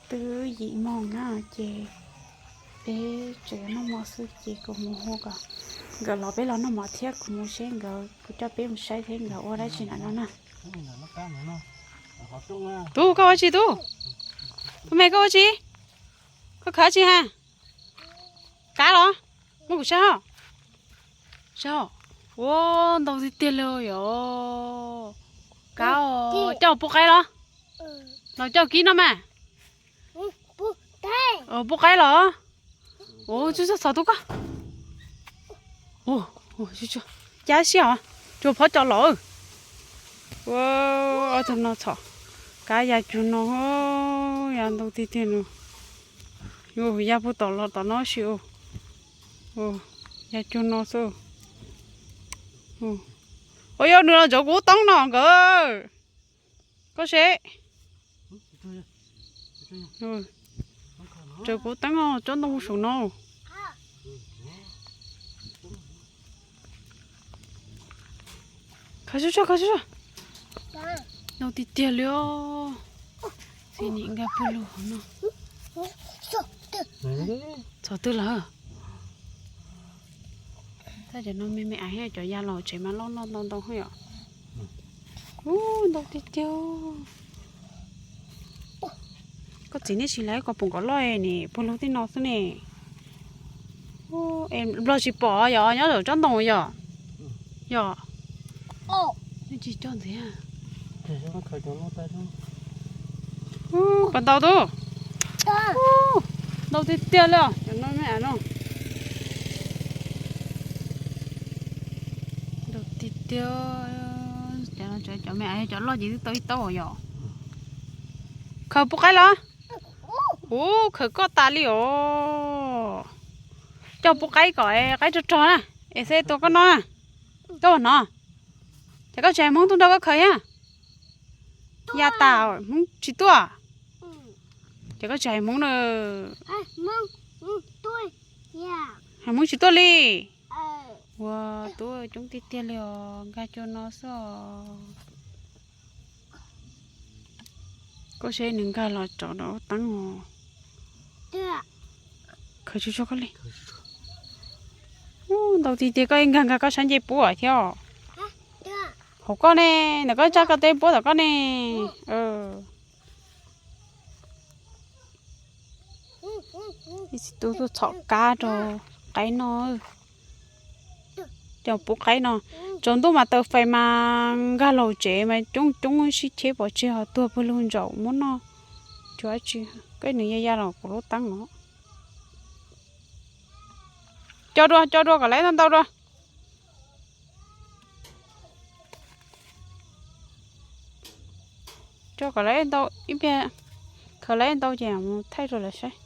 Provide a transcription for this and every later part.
Twb yim moos na ces peb tseem yuav noj mov xwb ces kuv mus hu kom nkawd los peb los noj mov thiab, kuv mus seb nkawd, kuv coj peb mus saib thiab nkawd ua dab tsi ntawm no na. Tub, koj ua tsi tub? Tub me, koj ua tsi? Koj khaws tsi ha? Kab los? Muab kuv saib os. Saib os. Ua, ntau tiag tiag li yom. Kab os, coj pub qaib los? Los coj kib noj mas. Pub qaib los? Ua, txhob txhob tub koj. Ua, cab siab os. Tsuag phob cos los. Ua, ob tug no txhom kab ya cuag no, ya ntau tiag tiag no. Ua, ya puag tom los tom no si. Ua, ya cuag no xwb. Ua, yog nws los ntxuav kuv lub teeb no nkawd. Koj seb. Ntxuav kuv lub teeb os, tsob ntoo saum no. Khaws tsuag tsuag, khaws tsuag tsuag. Ntau tiag tiag li os. Xib nim nkag puag lug hauv no. Txog twg lawm? Tab cov no me me aiv, cov ya los tsev mas loj loj ntau ntau yom. Ub, ntau tiag tiag. Koj txiv nej tsis laiv koj pom kom loj ne, puag lug tej no xwb ne. Nplog tsis pom yom, nyob zaum tsob ntoo yom. Yom. Nej tsis coj ntxiv. Puas ntau tub? Ntau tiag tiag li os, cov no me aiv no. Ntau tiag tiag. Cov me aiv cov loj ces twb tau ib taub yom. Khaws pub qaib los? Ub, khaws koj tas li os. Coj pub qaib kom qaib rog rog na, es xeb tua koj noj na. Koj puas hnov? Ces koj tsis hais Hmoob tuaj nrog koj khaws thiab? Ya tas, Hmoob tsis tuaj. Ces koj tsis hais Hmoob na. Hais Hmoob tsis tuaj li. Ua, tub coob tiag tiag li os, nkag cuag no xwb os. Koj seb nws nkag los rau lub teeb os. Khaws tsuag tsuag koj li. Ub, ntau tiag tiag, koj nkag nkag koj sab ncej puab thiab os. Hauv koj ne, ntawm koj tsab koj teb puab tom koj ne. Ib txiv tub tuaj txhom kab rau qaib noj. Coj pub qaib no, tsaus ntuj mas taws fais mas nkag los tsev mas coob coob sib cheb pov tseg ho tuag pawg lug ntsaum muab noj. Tsuas tsi, koj nws ya ya los kuv lub teeb os. Coj dua, coj dua kom lawv ntau ntau dua. Coj kom lawv ntau ib pliag, khaws lawv ntau ces mus thaij rau lawv saib.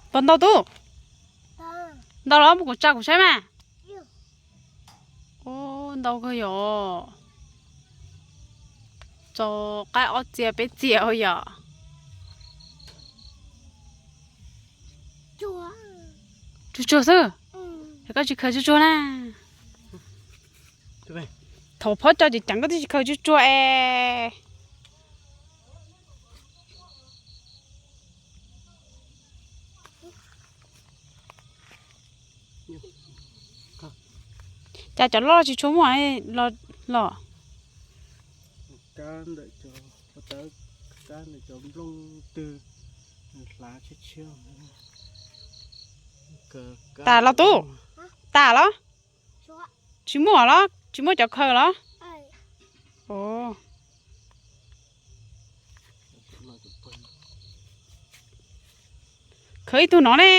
Puas ntau tub? Ntau los muab kuv tsa kuv saib mas. Ub, ntau kawg yom. Txaus qaib ob txia peb txia yom. Tsuag tsuag xwb. Koj tsis khaws tsuag tsuag na. Thaum phob cos ces ceev, koj twb tsis khaws tsuag tsuag es. Cas cov loj tsis tshua muaj los? Tas los tub? Tas los? Tsis muaj los? Tsis muaj cov khaws los? Khaws ib tug no ne.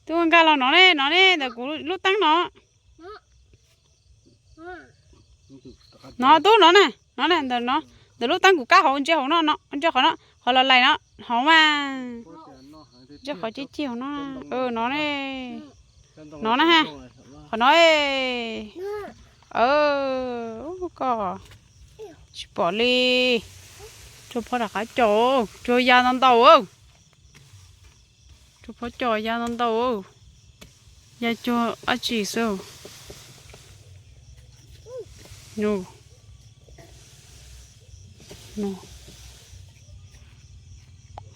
Tub nkag los no ne, no ne, ntawm kuv lub teeb no. No tub, no ne, no ne, ntawm no, ntawm lub teeb kuv kab hauv, ntsia hauv no, ntsia qhov no, qhov los laim no, hauv mas. Ntsia qhov cig cig hauv no, no ne. No na ha. Qhov no. Koj tsis pom li. Tsuag phob rov qab cos, tsuag ya ntau ntau. Tsuag phob cos ya ntau ntau. Ya cuag dab tsi xwb.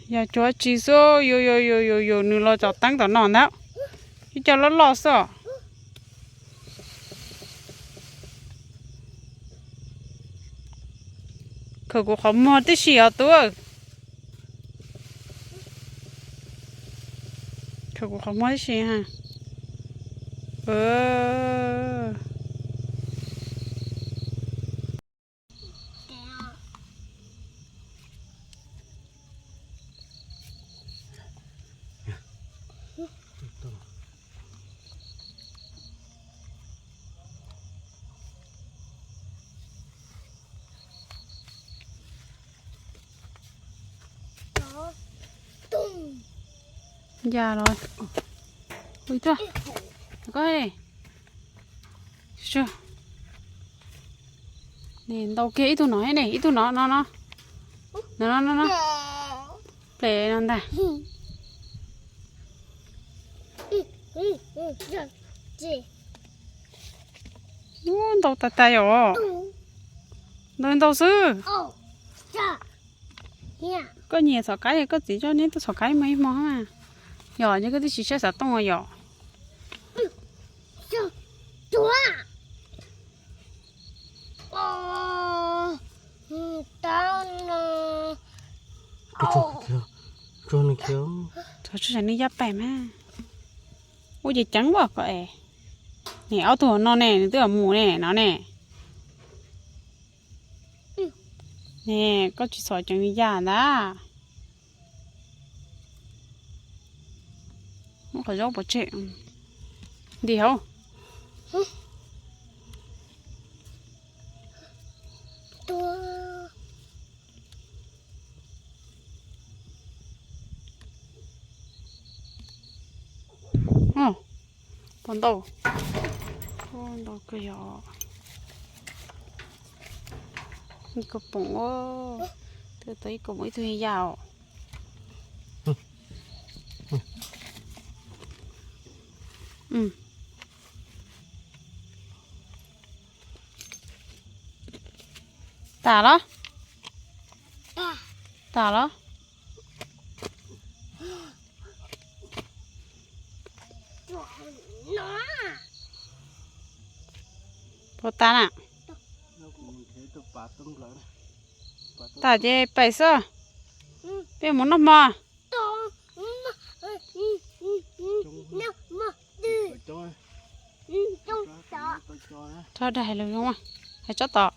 Ya cuag dab tsi xwb, yus yus yus yus yus nws los tom teeb tom no ntag. Ib co loj loj xwb os. Khawm kuv qhov muag tib si os tub. Khawm kuv qhov muag tib si. Ya los, ui tuaj, koj, ntau kiag ib tug no ne, ib tug no no no, no no no, ples no ntag. Ub, ntau tas tas yom. Ntau ntau xwb. Koj nyiam txhom kaib, koj txiv coj neb tuaj txhom kaib mas ib hmo. Yog ces koj twb tsis saib xov tooj yom. Txhom tsis nws yaj pais mas. Ua ces ceev as koj es. Nws ob tug no ne, nws twb mus ne no ne. Ne, koj tsis txhom ceev nws yaj ntag. Muab qhov zaub pov tseg. Nti hauv. Pom ntau, ntau kawg yog. Ib kaum poom, twb tau ib kaum poom ib tug yaj os. Tas los? Tas los? Puas tas na? Tas ces pais xwb. Peb mus noj hmo. Tso dag hais lus zoo, hais tsob tod.